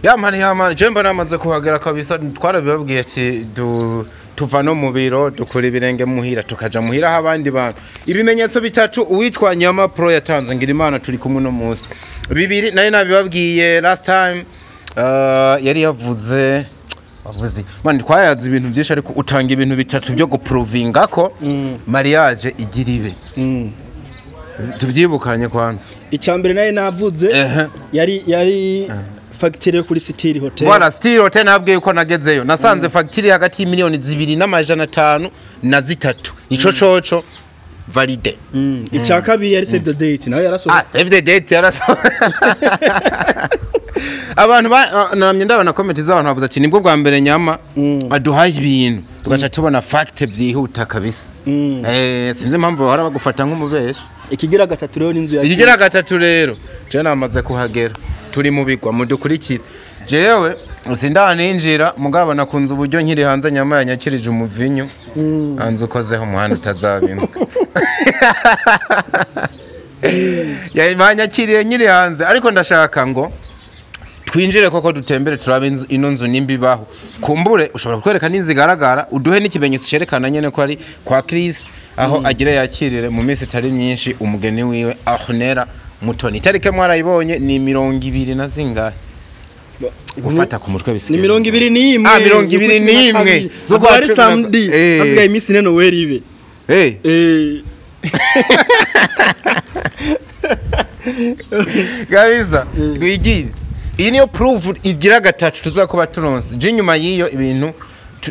Yamani yamani, je mba namaze kuhagera kabisa. Twarabibabwiye ati tuva no mu biro, dukura ibirenge muhira, tukaja muhira aho abandi bantu. Ibimenyetso bitatu uwitwa Nyama Pro yatanze, ngira Imana turi kumwe no munsi. Bibiri nari nabibabwiye last time, yari yavuze avuze man twayaze ibintu byinshi, ariko utanga ibintu bitatu byo guprovinga ko mariage igira ibe. Tubyibukanye kwanza. Icambere naye navuze yari facture yo kuri City Hotel. Bwana City Hotel nabwiye ko nagezeyo nasanze facture hagati y'miliyoni 2,500 na 3. Ico coco valide. Icya kabiri yari save the date, nayo yarasohotse. Ah, save the date yarasohotse. Abantu namye ndabona comment z'abantu bavuze ati nibwo bwa mbere Nyama aduhaye ibintu tugaca tubona fact byihuta kabisa. Sinzi impamvu bahora bagufata nk'umubesha. Ikigira gatatu rero n'inzu ya Ikigira gatatu rero je namaze kuhagera, turi mu bigwa mudukurikire. Jewe sindaninjira mugabo nakunze uburyo nkiri hanze Nyama yanyakirije umuvinyu. Hanze ukozeho umuhanda utazabimbwa. Yanyakiriye nkiri hanze, ariko ndashaka ngo twinjire koko dutembere turabe ino nzu nimbibaho. Kumbure ushobora kutwereka n'inzu igaragara, uduhe n'ikimenyetso cerekana nyene ko ari kwa Chris, aho agira yakirire mu minsi itari myinshi umugeni wiwe Ahonera Mutoni. Itariki mwarayibonye ni 20 na zingahe? Gufata ku mutwe bisigaye ni 21. Ah, 21 zo ari samedi, hasigaye iminsi ine Noel ibe. Gabiza twigire. Iyi niyo proof igira gatatu tuzakuba turonse. Je nyuma y'iyo ibintu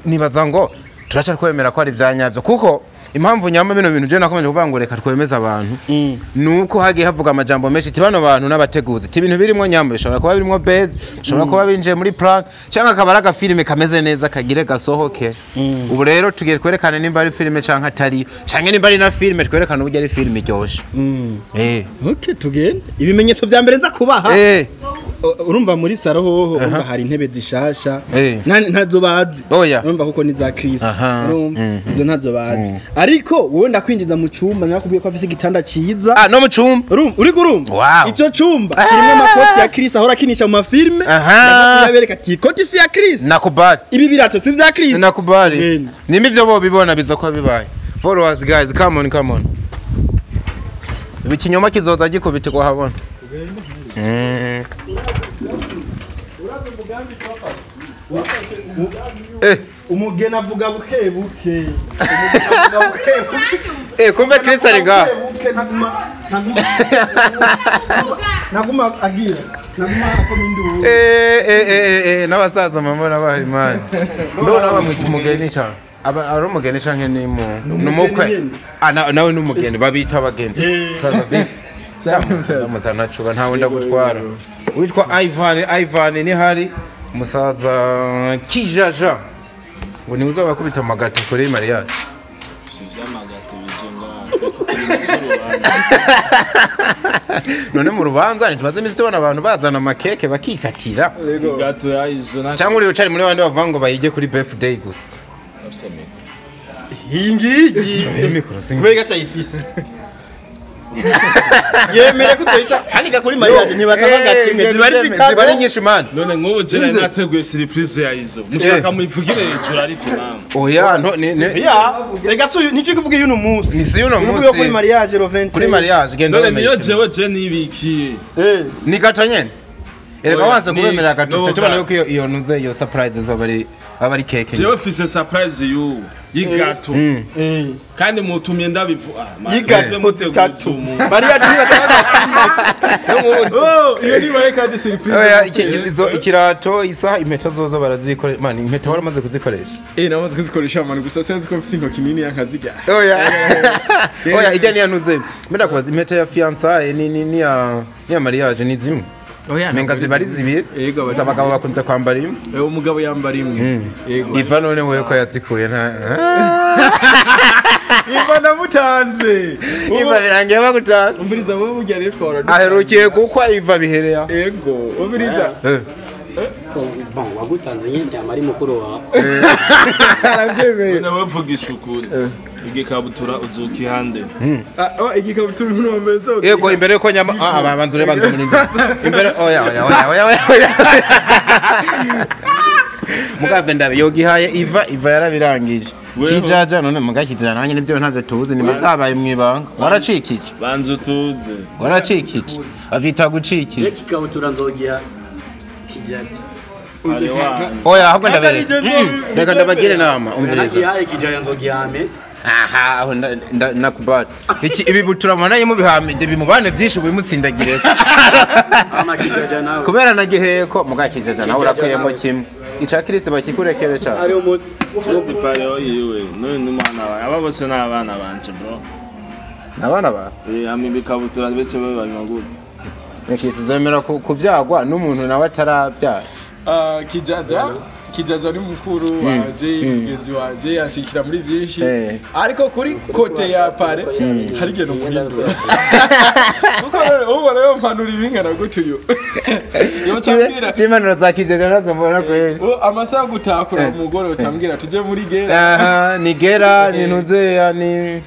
nibaza ngo turaca kwemera ko ari vyanyavyo, kuko impamvu Nyama bino bintu je nakomeje kuvuga ngo reka twemeze abantu nuko hagiye havuga amajambo menshi ati bano bantu n'abateguzi ati ibintu birimo Nyama bishobora kuba birimo base, bishobora kuba binjiye muri prank cyangwa akaba ari agafilime kameze neza kagire gasohoke. Ubu rero tugiye kwerekana nimba ari filime canke atari, canke nimba ari na filime twerekana uburyo ari filime iryoshe. Okay, tugende. Ibimenyetso vya mbere nza kubaha. Urumva muri saro hoho urumva hari intebe zishasha ntazo bazi. Urumva kuko ni za Chris. Urumva izo ntazo bazi. Ariko wowe ndakwinjiza mu cyumba nakubwiye ko afise igitanda ciza. Ah, no mu cyumba. Uriko urumva? Ico cyumba kirimo amakoti ya Chris ahora akinisha mu mafilme. Ndabereka ati ikoti si ya Chris. Nakubali. Ibi birato si vya Chris. Nakubali. Nimba ivyo bo bibona biza ko bibaye. Followers guys, come on, come on. Ibikinyoma kizoza gikubitirwa habona. Umugeni avuga buke buke. Kumbe Chris ari ngaha. Naguma agira. Naguma akoma induru. N'abasaza mama n'abahari man. Ndona bamwita umugeni cyane. Aba ari umugeni canke ni mu numukwe. Ah, nawe n'umugeni babita abageni. Saza vipi? Musaza nacuba ntawe ndagutwara. Witwa Ivan, Ivan ni hari musaza Kijaja. Ngo ni uzabakubita amagato kuri mariage. Ivy'amagato bijonga. None mu rubanza ntitumaze iminsi tubona abantu bazana amakeke bakikatira. Gato ya izo na cyangwa uri ucari muri bandi bavuga ngo bayige kuri birthday gusa. Iyi ngiyi kubera atayifise. Yemere kutoita kandi gakuri mariage ntibatanga kimwe zibari nyinshi man. None nk'ubu je nateguye surprise ya izo mushaka muyivugire hejuru ariko namwe. Oya no ni ya sega suyu nico kuvuga yuno munsi. Ni si yuno munsi kuri mariage le 20. Kuri mariage genda. None niyo jewe je nibikiye. Ni gato nyene. Erega wanze kubemera gato tubona yuko iyo ntuze iyo surprise zo bari abari keke. Jewe fise surprise yu yigato. Kandi mutumye ndabivu yigato tatu. Mariage nibatanga. Oh, iyo ni baye kandi surprise. Oya izo ikirato isaha impeta zozo barazikoresha. Man impeta waramaze kuzikoresha. Namaze kuzikoresha man gusa sinzi ko mfise intoki nini yankaziga. Oya. Oya ijya ni yanuze. Mbenda kubaza impeta ya fiançailles ni ya mariage ni zimwe. Nenga zibari zibiri. Yego abagabo bakunze kwambara imwe. Umugabo yambara imwe. Yego. Iva none wewe ko yazikuye nta. Iva ndamutanze. Iva birangiye bagutanze. Umviriza bo burya rero twahora. Aherukiye gukwa Iva bihereya. Yego, umviriza. Bon, wagutanze nyine amari mukuru wawe. Arabyemeye. None bavugisha ukuri. Igikabutura uzukihande. Ah, igikabutura ntuwamenze. Yego imbere ko nyama banzure banzure. Imbere oya oya oya oya oya. Mugabe ndabe yogihaye Iva yarabirangije. Kijaja none mugakijana nanjye nibyo ntavyo tuzi ni bazabaye mwibanga. Waracikije. Banza utuze. Waracikije. Avita gucikiza. Je kikabutura nzogiha kijaja. Oya ahubwo ndabereka. Reka ndabagire nama umviriza. Nagihaye kijaja nzogihame. Aha aho nakubara. Iki ibibutura mwana mubihame bimubane byinshi bimutsindagire. Ama kijaja nawe. Kubera nagiheko mugakijaja nawe urakuyemo kimwe. Ica Kristo bakikurekere cyane. Ari umu pare yiwe none n'umwana wawe aba bose n'abana banje bro. Nabana ba? Ami bikabutura bece babanywa gute. Nakisi zemera kuvyagwa n'umuntu nawe ataravyara. Kijaja ni mukuru wanje mugenzi wanje yashikira muri byinshi ariko kuri kote ya pare hari igihe nomuhindura kuko ubu rero mpanura ibingana gutyo uyu yo cyambwira impanuro za Kijaja nazo mbona kweli amasaha gutakura umugore cyambwira tuje muri gera. Aha ni gera ni ntuzeya ni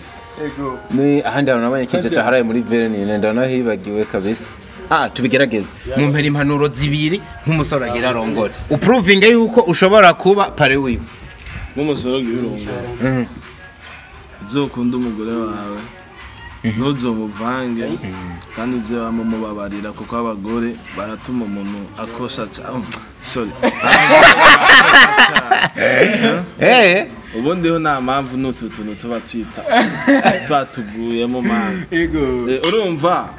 ego ni ahandi hantu nabonye Kijaja haraye muri vere ni ndanahibagiwe kabisa. Tubigerageze mumpera impanuro zibiri nk'umusore agira arongore uprovinge yuko ushobora kuba pare wiwe nk'umusore agira urongore uzokunda umugore wawe ntuzomuvange kandi uze wamubabarira kuko abagore baratuma umuntu akosha sorry ubundi ho nta mpamvu n'utu tuntu tuba twita twatuguyemo mama urumva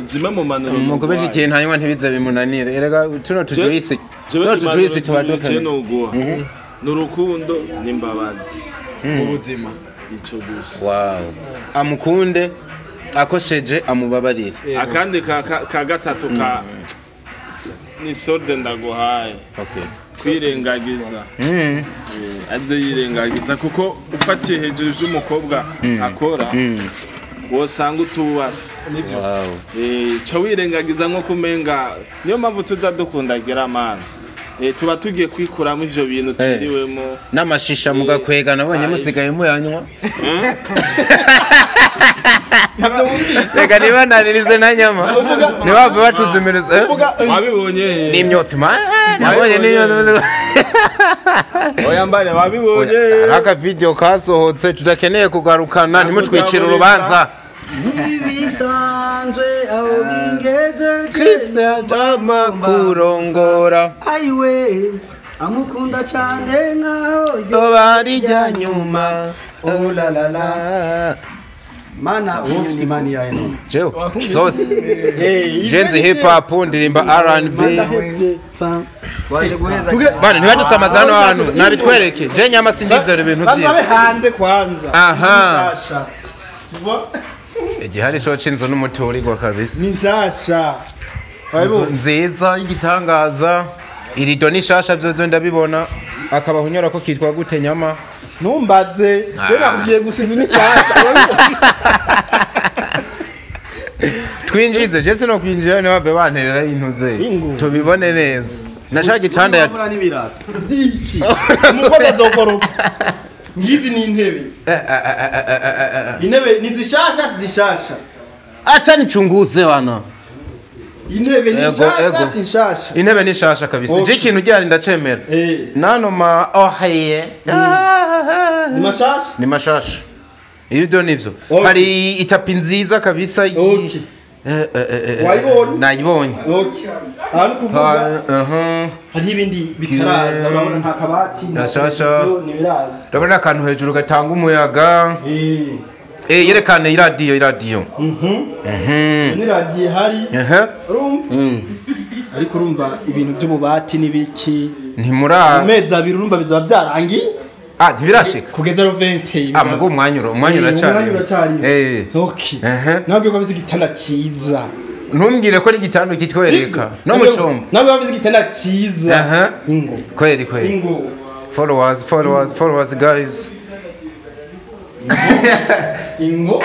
zimwe mu manuro mukomeje ikintu hanyuma ntibize bimunanire erega tuno tujuisi tuno tujuisi tubaduka n'urukundo n'imbabazi ubuzima ico gusa. Wow, amukunde akosheje amubabarire. Akandi ka gatatu ka ni solde ndaguhaye. Okay, kwirengagiza aze yirengagiza kuko ufatiye hejuru y'umukobwa akora wosanga utubase. Wow, cyo wirengagiza nko kumenga niyo mpamvu tuza dukundagira mana tuba tugiye kwikuramo ivyo bintu turiwemo n'amashisha mugakwega nabonye musigaye muyanywa. Ntabyo wumvise. Reka niba nanirize na nyama niba batuzimiriza wabibonye n'imyotsi ma nabonye n'imyotsi. Oya mbare wabibonye. Hari aka video kasohotse tudakeneye kugarukana ntimutwicire urubanza. Ibisanzwe aho bingeze Chris ajama kurongora ayiwe amukunda cyane nkaho yoba rya nyuma. Oh la la la mana ufite imani yawe none jewe zose jenzi hip hop ndirimba R&B waje guheza bana ntibadusamaza hano hantu nabitwereke je nyama sindizera ibintu byiza babe hanze kwanza. Aha igihari cyo cinzo n'umuturirwa kabisa ni nshasha nziza y'igitangaza irido ni shasha byo ndabibona akaba hunyora ko kitwa gute nyama numbaze rero nakubwiye gusa inzu ni nshasha. Twinjize je sino kwinjira ni babe banterera intuze tubibone neza nashaka gitanda ya byiki umukobwa azokoropa ngizi ni intebe intebe ni zishasha zishasha acha nichunguze bana intebe ni shasha si shasha intebe ni shasha kabisa je ikintu gihari ndacemera nano ma ohaye ni mashasha ni mashasha ibyo nivyo hari itapi nziza kabisa. Okay, wayibonye nayibonye. Okay, ahantu kuvuga hari ibindi bitaraza urabona nta kabati na shasha ni biraza urabona akantu hejuru gatanga umuyaga. Yerekane iradiyo. Ni radiyo hari urumva ariko urumva ibintu by'ububati n'ibiki ntimura amezi abiri urumva bizoba byarangiye. Ntibirashika kugeza 20. Mugo umwanya uracari. Okay, nabwo ko bafise igitanda ciza ntumbwire ko ari igitanda kitwereka no mu cyumba nabwo bafise igitanda ciza ingo kweli kweli ingo followers guys ingo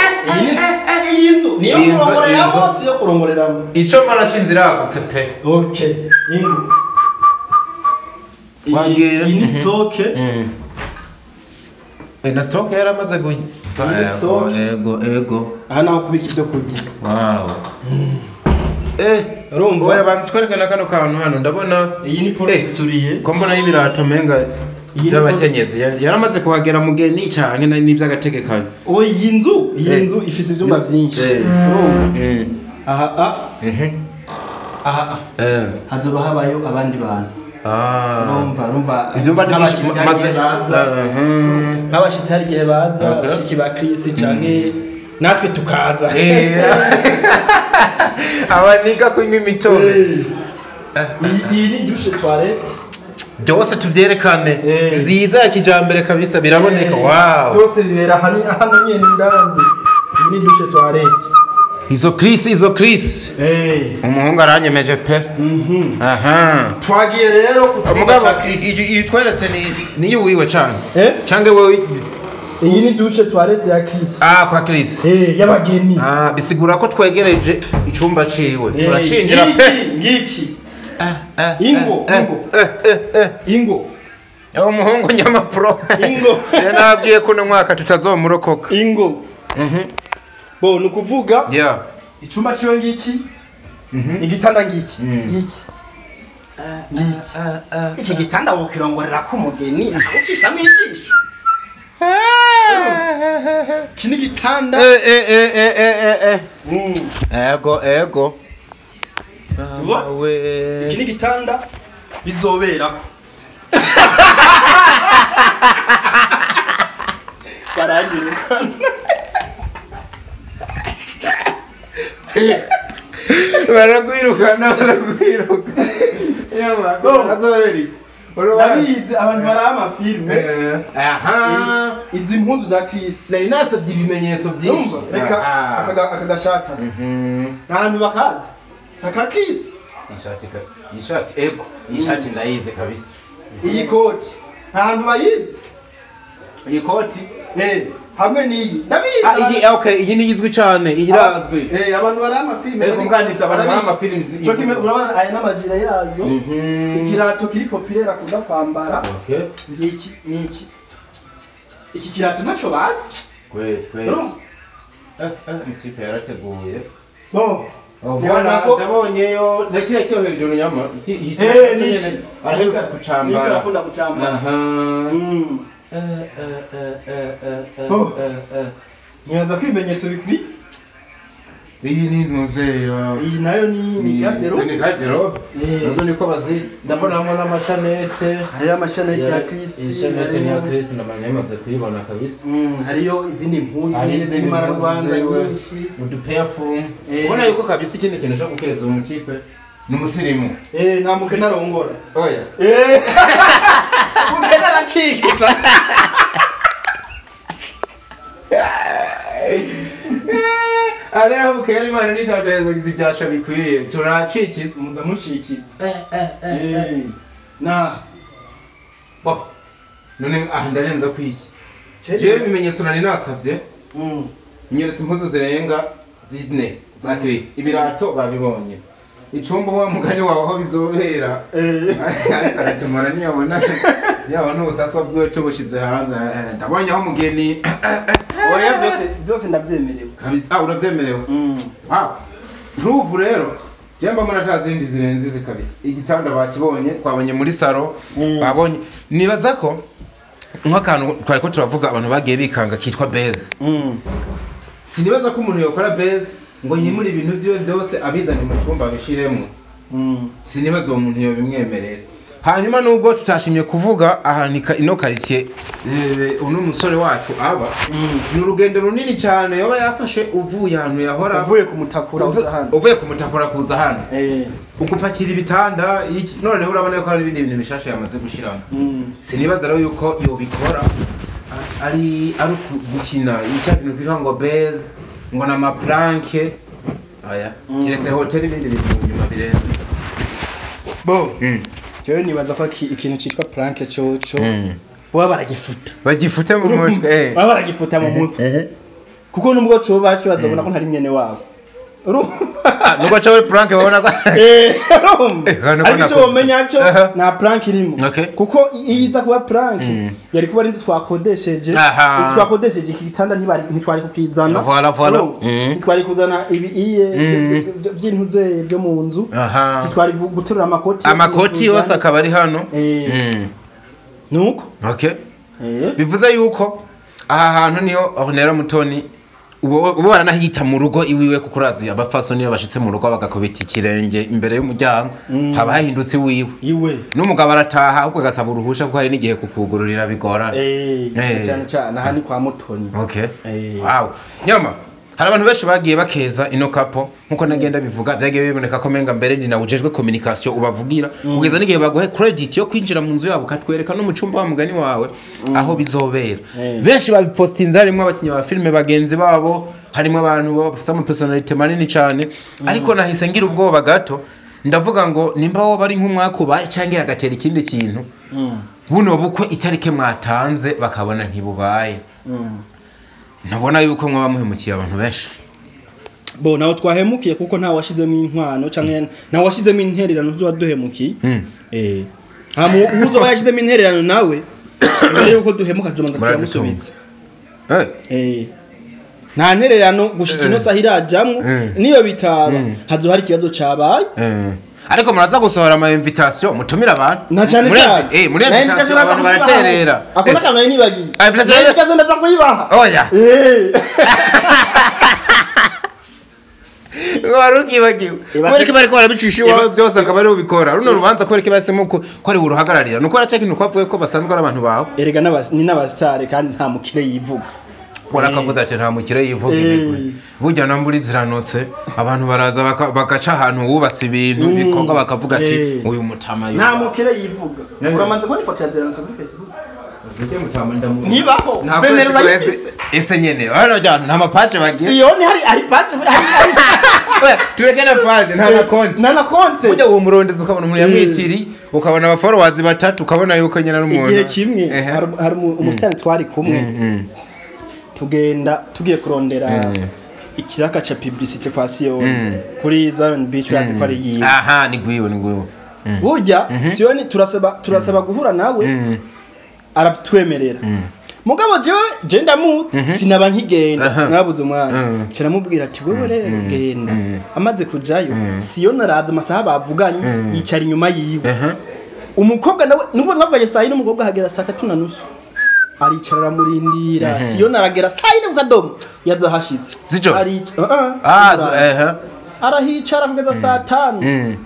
iyi nzu niyo kurongoreramo si yo kurongoreramo ico mbona c'inzira yagutse pe. Okay, ingo iyi ni stock. Na stock yaramaze guya. Ego ego aha naho kubika ibyo kurya. Wow. Urumva? Oya, banza twerekana kano kantu hano, ndabona iyi ni porte-soulier. Ko mbona y'ibirato menga by'abakenyezi. Yaramaze kuhagera mugeni canke n'ivy'agategekanyo? Oya, iyi nzu ifise ivyumba vyinshi. Urumva? Aha aha hazoba habayo abandi bantu. Urumva ivyumba ni nk'abashitsi hari maze igihe baza. Nk'abashitsi hari igihe baza, abashiki ba Chris canke natwe tukaza. Abaniga kunywa imitobe. Iyi ni douche toilette. Byose tuvyerekane. Nziza ya kijambere kabisa, biraboneka. Wow. Byose bibera hano hano nyene indani. Iyi ni douche toilette. Izo Chris, izo Chris. Umuhungu aranyemeje pe. Aha. Twagiye rero ku cyumba Mugabo ca Chris. iyi tweretse ni niyo wiwe cane. Canke wewe? Iyi ni douche toilette ya Chris. Ah, kwa Chris. Y'abageni. Ah, bisigura ko twegereje icumba ciwe. Turacinjira pe. Ngiki. Ingo, ingo. Ingo. Umuhungu nyamapro. Ingo. Rero nabwiye ko uno mwaka tutazomurokoka. Ingo. Bo nukuvuga icumba ciwe ngiki. Igitanda ngiki. Ngiki. Iki gitanda wokirongorera ko umugeni akagucishamo ijisho. Iki ni igitanda. Ego, ego. Iki ni igitanda bizoberako. Barangirukana. Barakwirukana, barakwirukana. Yawa, azobera. Ndabizi abantu bari amafilme. Aha. Izi mpuzu za Chris. Nari nasabye ibimenyetso byinshi. Urumva? Reka aka gashata. Nta bakazi. Saka Chris. Ishati ego. Ishati ndayizi kabisa. Iyi koti. Nta hantu bayizi. Iyi koti? Hamwe n'iyi. Ndabizi. Iyi okay, iyi ni izwi cyane, iyi irazwi. Abantu bari amafilme. Ego mwanitse abantu bari amafilme. Cyo kimwe urabona aya n'amajira yazo. Ikirato kiri populaire akunda kwambara. Okay. Ngiki niki. Iki kirato naco bazi. Kwe kwe. Mtipe yarateguye. Bo. Voilà, ndabonyeyo nakira cyo hejuru nyama. Iki araheruka kucambara. Akunda kucambara. Aha. Nibaza ko ibimenyetso bikwiye. Iyi ni ntuzeyo. Iyi nayo ni garderobe. Ni garderobe. Nazo niko bazi. Ndabonamo n'amashanete. Hariyo amashanete ya Chris. Ishanete ni ya Chris ndamanya yamaze kuyibona kabisa. Hariyo izindi mpuzu z'imara-Rwanda nyinshi. Uduperfume. Ubona yuko kabisa ikindi kintu cyo gukeza umutipe ni umusirimu. Nta mukene arongora. Oya. Mukene aracikiza. Ariho bukeye Imana nitagereza ibyasha bikwiye turacikiza muza mucikiza. Na bo none aha ndarenza kwiki. Jewe ibimenyetso nari nasavye. Nyeretse impuzu zirenga zine za Chris. Ibirato babibonye. Icumba wa mugani wawe aho bizobera. Ariko aratumara niyabona. Niyabona ubusaswa bwiwe tubushize hanze. Ndabonye aho mugeni. Oya byose ndavyemerewe. Kabisa. Uravyemerewe. Wow. Proof rero. Jemba mbona atazindi zirenze izi kabisa. Igitanda bakibonye, twabonye muri saro, babonye. Nibaza ko nk'akantu twari ko turavuga abantu bagiye bikanga kitwa base. Sinibaza ko umuntu yokora base ngo yimure ibintu byiwe byose abizane mu cyumba abishiremo. Sinibaza uwo muntu yobimwemerera. Hanyuma nubwo tutashimye kuvuga ahanika ino quartier uno musore wacu aba ni urugendo runini cyane yoba yafashe uvuye ahantu yahora uvuye kumutakura uza hano. Uvuye kumutakura kuza hano. Ukupakira ibitanda none urabona ko hari ibindi bintu bishasha yamaze gushiramo. Sinibaza rero yuko yobikora ari gukina icya bintu bitwa ngo base ngo na maplanke. Aya kiretse hotel ibindi bintu nyuma birenze. Bo. Jewe nibaza ko ikintu citwa planke coco baba baragifuta. Bagifute mu mutwe. Baba baragifuta mu mutwe. Kuko nubwo cyo bacu bazabona ko ntari mwene wabo. Nuko cyo prank babona ko ariko icyo womenya cyo nta prank irimo, kuko iyo iza kuba prank yari kuba ari inzu twakodesheje. Twakodesheje iki gitanda ntitwari kukizana, ntitwari kuzana ibi iye by'intuze byo mu nzu, ntitwari guterura amakoti, amakoti yose akaba ari hano. Nuko bivuze yuko aha hantu niho Ornella Mutoni ubu baranahita mu rugo iwiwe, kuko urazi abafaso niyo bashitse mu rugo bagakubita ikirenge imbere y'umuryango haba hahindutse iwiwe, n'umugabo arataha ahubwo agasaba uruhusha kuko hari n'igihe kukugururira bigorana. Cyane cyane aha ni kwa Mutoni. Wow. Nyama hari abantu benshi bagiye bakeza ino kapo nkuko nagenda bivuga, byagiye biboneka ko menga mbere ni nawujejwe communication ubavugira kugeza n'igihe baguhe credit yo kwinjira mu nzu yabo katwereka no mu cyumba wa mugani wawe aho bizobera. Benshi babipostinze, harimo abakinyi ba filme bagenzi babo, harimo abantu bafite ama personality manini cyane, ariko nahise ngira ubwoba gato ndavuga ngo nimba wo bari nk'umwaka ubaye cyangwa yagatera ikindi kintu buno bukwe itarike mwatanze bakabona ntibubaye. Nabona yuko mwaba muhemukiye abantu benshi. Bo naho twahemukiye kuko nta washizemo inkwano canke nta washizemo intererano zo waduhemukiye. Nta uzo yashizemo intererano nawe mbere yuko duhemuka tuzomanza turamusubiza. Nta ntererano gushika ino saha irajamwo niyo bitaba hazo hari ikibazo cabaye. Ariko muraza gusohora ama invitation mutumira abantu. Na cyane cyane. Muri invitation abantu baraterera. Ako nakantu nibagiye. Invitation ndaza kuyibaha. Oya. Warukibagiwe. Kwereka bariko barabicisha iwawe byose akaba ari ubikora. Runo rubanza kwereka basemo ko ari uruhagararira. Nuko araceka ikintu kwavuye ko basanzwe ari abantu bawe. Erega ni n'abasare kandi nta mukire yivuga. Warakavuze ati nta mukire yivuga imigwi. Burya na mburi ziranotse abantu baraza bagaca ahantu wubatse ibintu bikorwa bakavuga ati uyu mutama yo. Nta mukire yivuga. Uramanze kubona ifoto ya ziranotse kuri Facebook? Nibaho. Venero urayifise. Ese nyene hano jana nta mapaje bagiye. Siyoni hari paje. Tureke na paje nta na konti. Nta na konti. Burya uwo murondezi ukabona umuntu yamwitiri ukabona aba followers batatu ukabona yuko nyene ari umuntu. Igihe kimwe hari umusare twari kumwe. Tugenda tugiye kurondera ikiraka cha publicité kwa Siyoni kuri Zion Beach yazi ko ari yiwe. Aha ni gwiwe ni gwiwe. Burya Siyoni turasaba guhura nawe aratwemerera. Mugabo jewe je ndamuzi sinaba nkigenda mwabuze umwana kiramubwira ati wewe rero genda. Amaze kujayo Siyoni araza amasaha bavuganye yicara inyuma yiwe. Umukobwa nawe nubwo twavuganye saa 4 umukobwa hagera saa 3:30 aricara aramurindira. Siyoni aragera saa 4 kukadomo yaza hashitse arahicara kugeza saa 5.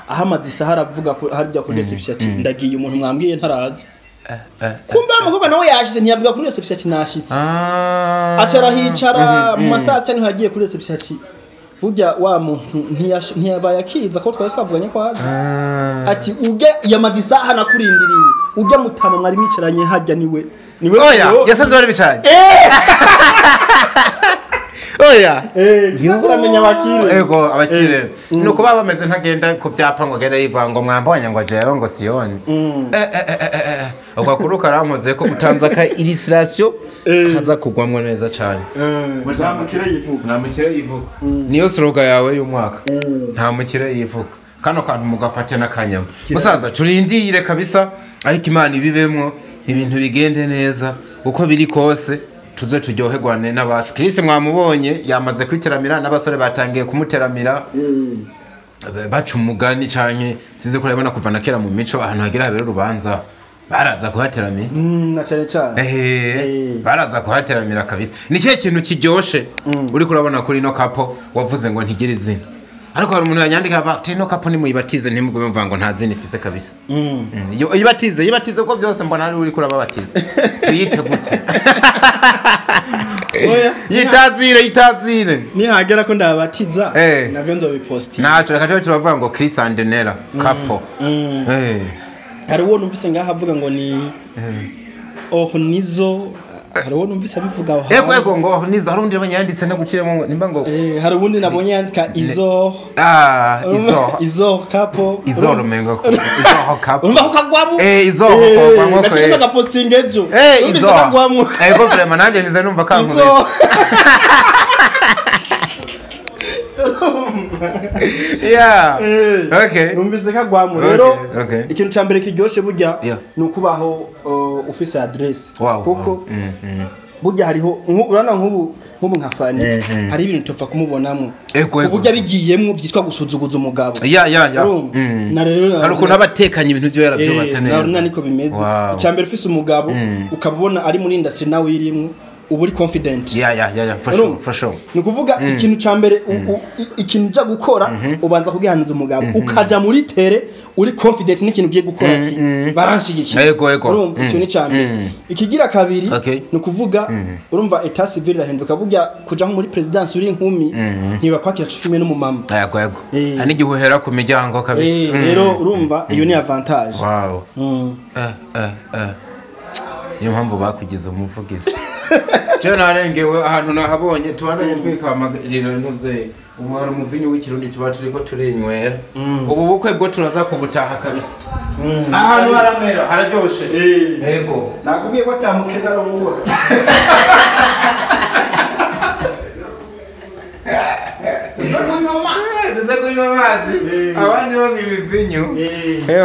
Ahamaze isaha aravuga harya kuri reception ati ndagiye umuntu mwambwiye ntaraza. Kumbe umukobwa nawe yashize ntiyavuga kuri reception ati nashitse. Aca arahicara mu masaha 9 niho yagiye kuri reception ati burya wa muntu ntiyabaye akiza ko twari twavuganye ko aza. Ati ujya yamaze isaha nakurindiriye ujya mutama mwari mwicaranye hajya niwe niwe. Oya yasanze bari bicaranye. Oya turamenya abakire. Ego abakire nuko baba bameze ntagenda ku byapa ngo agenda yivuga ngo mwambonye ngo jewe ngo Siyoni. Ugakuru karankoze ko utanze aka illustration kaza kugwamwo neza cyane. Nta mukire yivuga. Nta mukire yivuga. Niyo slogan yawe y'umwaka. Nta mukire yivuga. Kano kantu mugafate n'akanyama. Musaza turindire kabisa ariko Imana ibibemwo ibintu bigende neza uko biri kose tuze turyoherwane n'abacu. Chris mwamubonye yamaze kwiteramira n'abasore batangiye kumuteramira baca umugani canke sinzi ko urabona kuva na kera mu mico ahantu hagira habera urubanza baraza kuhateramira. Na cyane cyane. Baraza kuhateramira kabisa. Ni kihe kintu kiryoshe uri kurabona kuri no kapo wavuze ngo ntigire izina? Ariko hari umuntu yanyandika ava ati no kapo nimuyibatize ntimugume mvuga ngo nta zina ifise kabisa. Ibatize ibatize ko byose mbona ari uri kurababatiza. Tuyite gute? Oya yitazire yitazire. Nihagera ko ndabatiza navyo nzobipostinga. Naco reka tube turavuga ngo Chris and Nella kapo. Hari uwo numvise ngaha avuga ngo ni Ornizo, hari uwo numvise abivuga aho. Yego yego ngo Ornizo hari undi nabonye yanditse no guciremo nimba ngo hari uwundi nabonye yandika Izo. Izo. Izo kapo. Izo rumengo ko Izo kapo. Urumva ko kagwamo? Izo kagwamo ko. Nashaka gaposting ejo. Izo. Kagwamo. Ego vraiment nanje nize numva kankubise. Yeah. Okay. Numvise kagwamo rero. Ikintu ca mbere kiryoshe burya ni ukubaho ufise address. Kuko burya hariho urana nk'ubu nka Fani hari ibintu topfa kumubonamo burya bigiyemwo byitwa gusuzuguza umugabo. Ya. Na rero hari ukuntu abatekanye ibintu byo yarabyubatse neza. Na niko bimeze. Icambere ufise umugabo ukabona ari muri industry nawe irimwo ubu uri confident. Yeah, for sure. Ni kuvuga ikintu ca mbere ikintu uja gukora ubanza kugihanuza umugabo ukaja muri tere uri confident n'ikintu ugiye gukora ati baranshigikiye. Yego. Urumva ikintu ca mbere. Ikigira kabiri ni kuvuga urumva etat civil irahinduka burya kuja nko muri presidence uri inkumi ntibakwakira cumi n'umumama. Yego. Hari n'igihe uhera ku miryango kabisa. Rero urumva iyo ni avantage. Wow. Niyo mpamvu bakugize umuvugizi. Je narengewe ahantu nahabonye tubandanye twikamarira ntuze ubu hari umuvinyu w'ikirundi tuba turiko turinywera. Ubu bukwe bwo turaza kubutaha kabisa. Ahantu haramera hararyoshe. Yego. Nakubwiye ko atamukega arongora. Tuza kunywa amazi abandi banywa ibivinyu.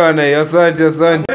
Bana asante.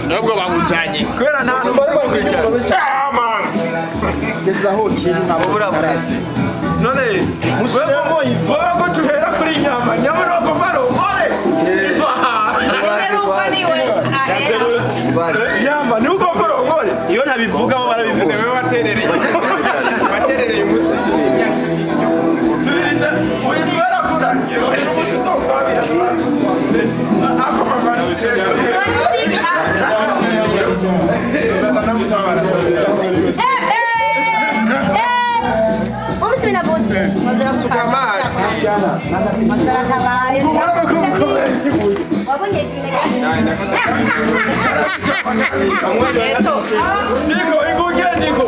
Nubwo babujanye kubera nta numva gezaho kiri nabo buraburetse none wewe ko tuhera kuri nyama nyama ko barongore nyama ni uko barongore iyo ntabivuga bo barabivuga wewe waterereye umunsi subiriza uyu twarakuranye umunsi tokabira akoma Niko inguge niko.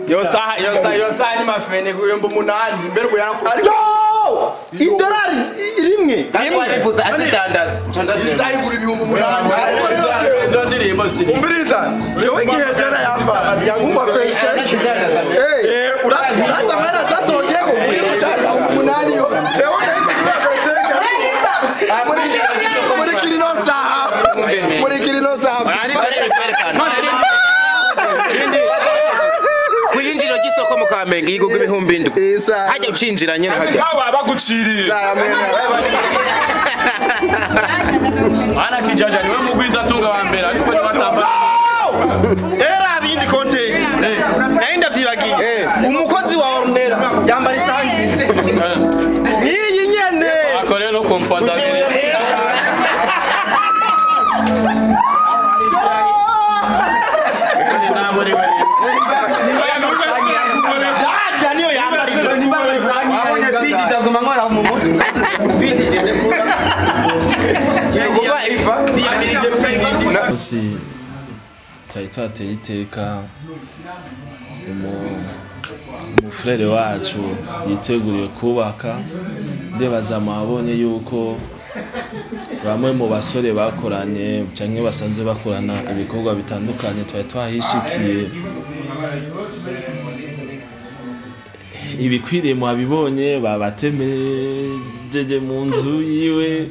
Yo mafene kuyomba munani mbere kuyanku. Idolari rimwe. Ndabivuze atitandaza. Isaha igura 8,000. Umviriza. Jewe igihe jana yamba yaguma face. Uraza mara zasohokeye kuri munani yo. Jewe muri kirino saha. Muri kirino saha. Kuyinjiro gisoko mu Kamenge yigugwa y'indwi hajya ucinjira nyene hajya Kawa baguciriye. Ana Kijaja niwe mugwiza tunga wa mbere ariko ni watamba. Era bindi content. Nari ndavyibagiye. Umukozi wa Ornera yambara isangi. Niyi nyene. Akore no kompada. Dada niyo yambara. Musi twari twateye iteka umufurere wacu yiteguriye kubaka, ndibaza mwabonye yuko bamwe mu basore bakoranye canke basanzwe bakorana ibikorwa bitandukanye twari twahishikiye. Ibikwiriye mwabibonye, babatemejeje mu nzu yiwe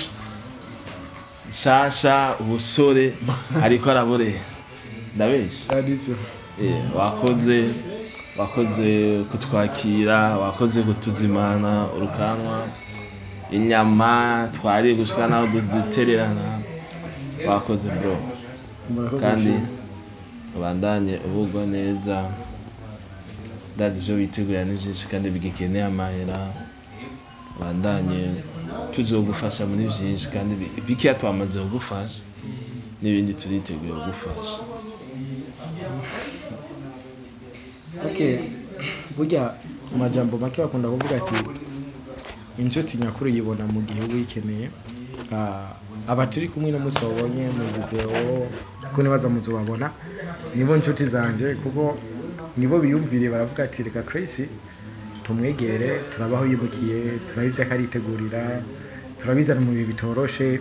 nshasha, ubusore ariko araborera. Ndabesha? Wakoze kutwakira, wakoze kutuzimana urukanwa, inyama twari gushika naho duzitererana, wakoze bro. Kandi ubandanye ubugwa neza, ndazi ivyo witegura ni vyinshi kandi bigikeneye amahera, bandanye tuzogufasha muri vyinshi kandi bikiya twamaze kugufasha n'ibindi turiteguye kugufasha. Okay, burya amajambo make bakunda kuvuga ati inshuti nyakuri yibona mu gihe wikeneye. Aba turi kumwe no musi wabonye mu video ko nibaza muzobabona nibo inshuti zanje, kuko nibo biyumviriye baravuga ati reka Chris tumwegere, turabaho yibukiye, turabivya karitegurira, turabizana mu bihe bitoroshe,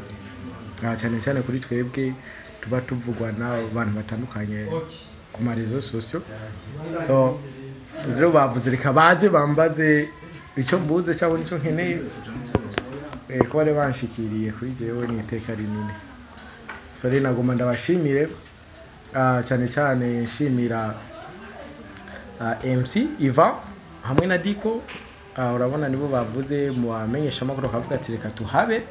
cyane cyane kuri twebwe tuba tuvugwa n'abantu batandukanye ku ma réseaux sociaux. So rero bavuze reka baze bambaze icyo mbuze cyangwa nicyo nkeneye, ko bari banshikiriye kuri jewe ni iteka rinini. So rero nagomba ndabashimire, cyane cyane nshimira MC Iva hamwe na Diko. Urabona nibo bavuze mu bamenyesha makuru kavuga ati reka tuhabe.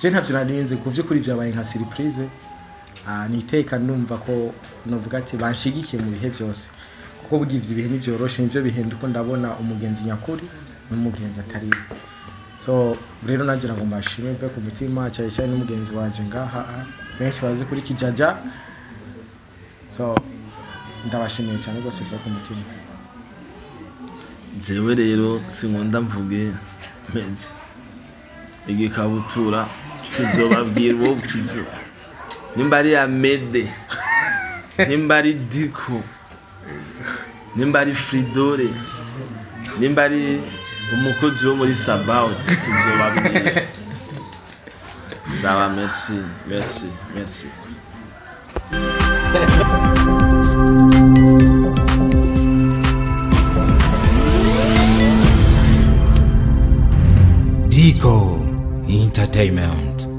Je ntavyo narinze ku vy'ukuri byabaye nka surprise. Niteka numva ko novuga ati banshigikiye mu bihe byose, kuko bugivye ibihe nivyoroshe, nivyo bihenda uko ndabona umugenzi nyakuri n'umugenzi atari. So rero nanje nagomba nshime mve ku mutima cyane cyane n'umugenzi wanje ngaha benshi bazi kuri Kijaja. So ndabashimiye cyane rwose mve ku mutima. Jewe rero sinkunda mvuge meze igikabutura kizobabwira uwo kizo, nimba ari Amede, nimba ari Diko, nimba ari Fridore, nimba ari umukozi wo muri Sabaut, tuzobabwira. Sawa, merci, merci, merci. Diko Entertainment.